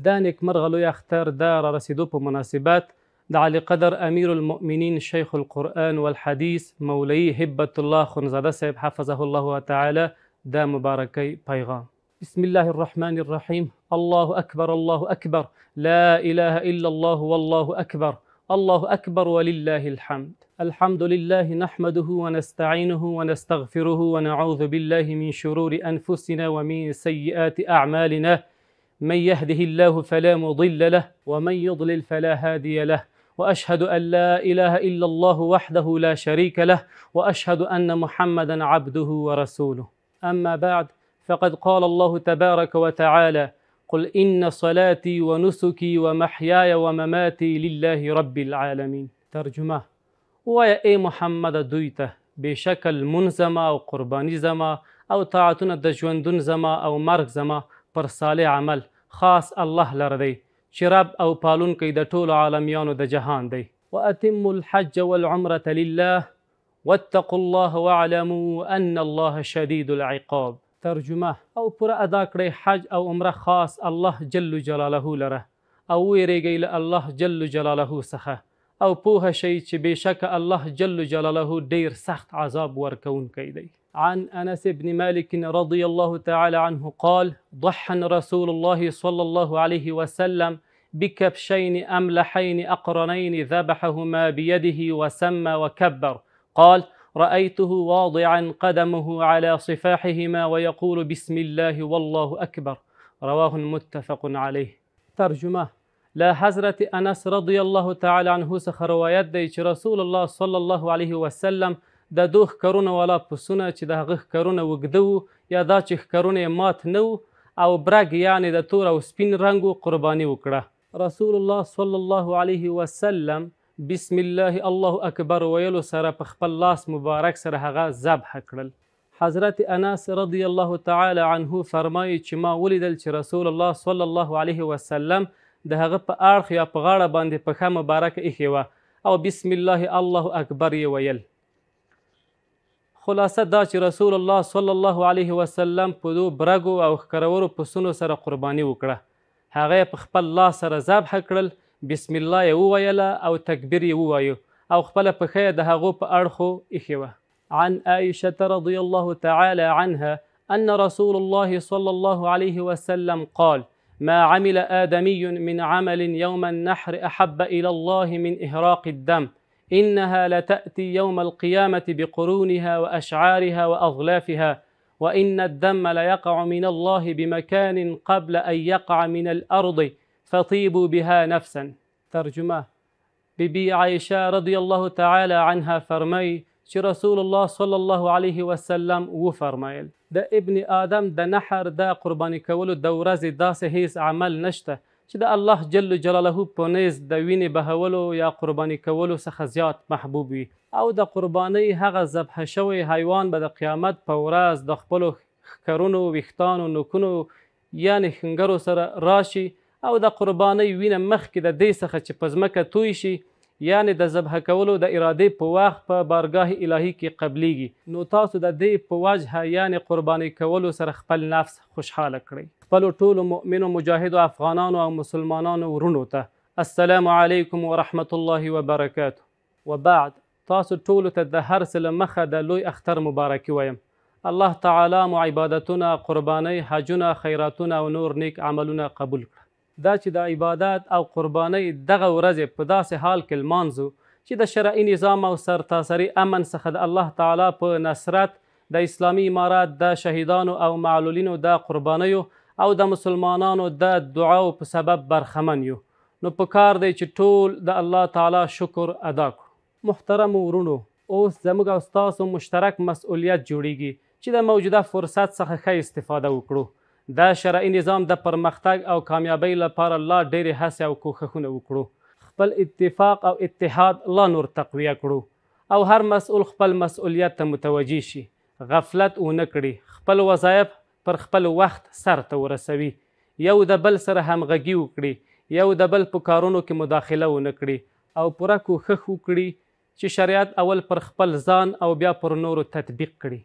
د نیکمرغه لوی اختر د رارسېدو په مناسبت د عالیقدر امیر المؤمنین شیخ القرآن والحدیث مولوي هبة الله خونزاده صاحب حفظه الله تعالی د مبارکۍ پیغام. بسم الله الرحمن الرحیم. الله اکبر، الله اکبر، لا اله الا الله والله اکبر، الله اکبر ولله الحمد. الحمد لله نحمده ونستعينه ونستغفره ونعوذ بالله من شرور أنفسنا ومن سيئات أعمالنا، من يهده الله فلا مضل له ومن يضلل فلا هادي له، وأشهد أن لا إله إلا الله وحده لا شريك له، وأشهد أن محمدا عبده ورسوله. أما بعد، فقد قال الله تبارك وتعالى: قل إن صلاتي ونسكي ومحياي ومماتي لله رب العالمين. ترجمه: ووایه ای محمده دوی ته، بېشکه لمونځ زما او قرباني زما او طاعتونه د ژوندون زما او مرګ زما پر صالح عمل خاص الله لره دی چې رب او پالونکی د ټولو عالمیانو د جهان دی. واتموا الحج والعمرة لله واتقوا الله واعلموا ان الله شدید العقاب. ترجمه: او پوره ادا کړئ حج او عمره خاص الله جل جلاله لره، او ویریږئ له الله جل جلاله څخه، او پوه شئ چې بېشکه الله جل جلاله ډیر سخت عذاب ورکوونکی دی. عن أنس بن مالك رضي الله تعالى عنه قال: ضحى رسول الله صلى الله عليه وسلم بكبشين أملحين أقرنين ذبحهما بيده وسمى وكبر. قال: رأيته واضعا قدمه على صفاحهما ويقول بسم الله والله أكبر. رواه متفق عليه. ترجمه: له حضرت انس رضی الله تعالی عنه څخه روایت دی چې رسول الله صلی الله علیه وسلم د دوه ښکرونه والا پسونه چې د هغه ښکرونه اوږده وو یا دا چې ښکرونه یې مات نه وو او برګ یعنې د تور او سپین رنګ و قرباني وکړه. رسول الله صلی الله علیه وسلم بسم الله الله اکبر ویلو سره په خپل لاس مبارک سره هغه ذبح کړل. حضرت انس رضی الله تعالی عنه فرمایي چې ما ولیدل چې رسول الله صلی الله علیه وسلم د هغه په اړخ یا په غاړه باندې پښه مبارکه ایښې وه او بسم الله الله اکبر یې ویل. خلاصه دا چې رسول الله صلی الله علیه وسلم په دوو برګو او ښکرورو پسونو سره قرباني وکړه. هغه یې په خپل لاس سره ذبح کړل، بسم الله یې وویله او تکبیر یې ووایو او خپله پښه یې د هغو په اړخو ایښې وه. عن عائشة رضی الله تعالی عنها أن رسول الله صلى الله عليه وسلم قال: ما عمل آدمي من عمل يوم النحر أحب إلى الله من إهراق الدم، إنها لتأتي يوم القيامة بقرونها وأشعارها وأظلافها، وإن الدم ليقع من الله بمكان قبل أن يقع من الأرض، فطيبوا بها نفسا. ترجمه: بی بی عایشه رضی الله تعالی عنها فرمایي چې رسول الله صلی الله علیه وسلم وفرمایل: د ابن آدم د نحر د قرباني کولو د ورځې داسې هیڅ عمل نشته چې د الله جل جلاله په نزد د وینې بهولو یا قرباني کولو څخه زیات محبوب وي، او د قربانۍ هغه ذبح شوی حیوان به د قیامت په ورځ د خپلو ښکرونو، ویښتانو، نوکونو یعنې ښنګرو سره راشي، او د قربانۍ وینه مخکې د دې څخه چې په ځمکه توی شي یعنې د ذبح کولو د ارادې په وخت په بارګاه الهي کې قبلیږي. نو تاسو د دې په وجه یعنې قرباني کولو سره خپل نفس خوشحاله کړئ. خپلو ټولو مؤمنو مجاهدو افغانانو او مسلمانانو ورونو ته السلام علیکم ورحمت الله وبرکاته. وبعد، تاسو ټولو ته د هر څه له مخه د لوی اختر مبارکي وایم. الله تعالی مو عبادتونه، قربانۍ، حجونه، خیراتونه او نور نیک عملونه قبول کړه. دا چې د عبادت او قربانۍ دغه ورځې په داسې حال کې لمانځو چې د شرعي نظام او سرتاسري امن څخه د الله تعالی په نصرت، د اسلامي امارت د شهیدانو او معلولینو د قربانیو او د مسلمانانو د دعاو په سبب برخمن یو، نو په کار دی چې ټول د الله تعالی شکر ادا کړو. محترمو ورونو، اوس زموږ او ستاسو مشترک مسؤلیت جوړیږي چې د موجوده فرصت څخه ښه استفاده وکړو، د شرعي نظام د پرمختګ او کامیابۍ لپاره لا ډېرې هڅې او کوښښونه وکړو، خپل اتفاق او اتحاد لا نور تقویه کړو، او هر مسؤل خپل مسؤلیت ته متوجه شي، غفلت ونه کړي، خپل وظایف پر خپل وخت سر ته ورسوي، یو د بل سره همغږي وکړي، یو د بل په کارونو کې مداخله ونه کړي، او پوره کوښښ وکړي چې شریعت اول پر خپل ځان او بیا پر نورو تطبیق کړي.